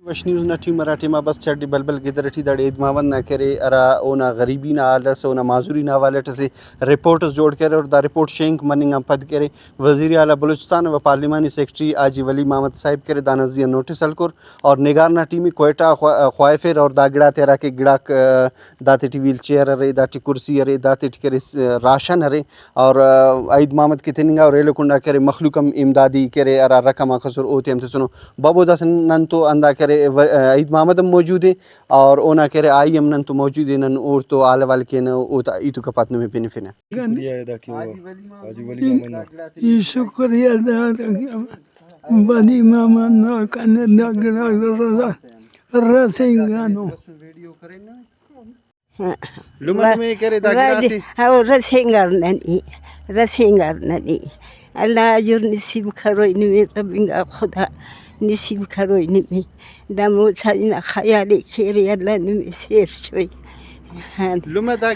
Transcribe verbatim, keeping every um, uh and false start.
وش نیوز نا ٹیم ہرا ٹائما بس چڈی بلبل گدر ٹی داڑے عید محمد نا کرے، ہرا اونا غریبی نا حال اس، اونا معذوری نا حوالہ ٹی اسہ رپورٹ اس جوڑ کرے اور دا رپورٹ شینک مننگ آن پد کرے وزیر اعلیٰ بلوچستان و پارلیمانی سیکرٹری حاجی ولی محمد صاحب کرے دانا زی آ نوٹس ہلکر اور نگار نا ٹیم ءِ کوئٹہ آ خوا-، خواہفیر اور دا گڑاتے ہراکہ گڑاک، آ، داتے ٹی ویل چیئر ارے، داٹی کرسی ارے، داتے ٹی کرے س-، راشن ارے اور، آ، عید محمد کہ تننگا اور ایلو کنڈا کرے مخلوق ہم امدادی کرے، ہرا رقم آک اسر اوتے ہم تسنو۔ بابو داسہ نن تو ہندا کرے و-، آ، عید محمد ہم موجود ءِ اور اونا کرے آئی ہم نن تو موجود ءِ، نن اوڑتو حال احوال کینہ، اوتا ہیت و گپات نمے بنفنہ۔ شکریہ ادا کیوہ حاجی ولی محمد نا۔ ای شکریہ ادا کیوہ۔ ولی محمد نا کنے دا گڑا رسینگانو۔ لمہ نمے کرے دا گڑاتے؟ او رسینگار ننے، رسینگار ننے۔ اللہ اجر نصیب کروئی نمے، رب انگا خدا نصیب کروئی نمے۔ دا موتاج نا خیال ءِ کیرے، اللہ نمے سیر چوئی۔ ہاں۔ لمہ دا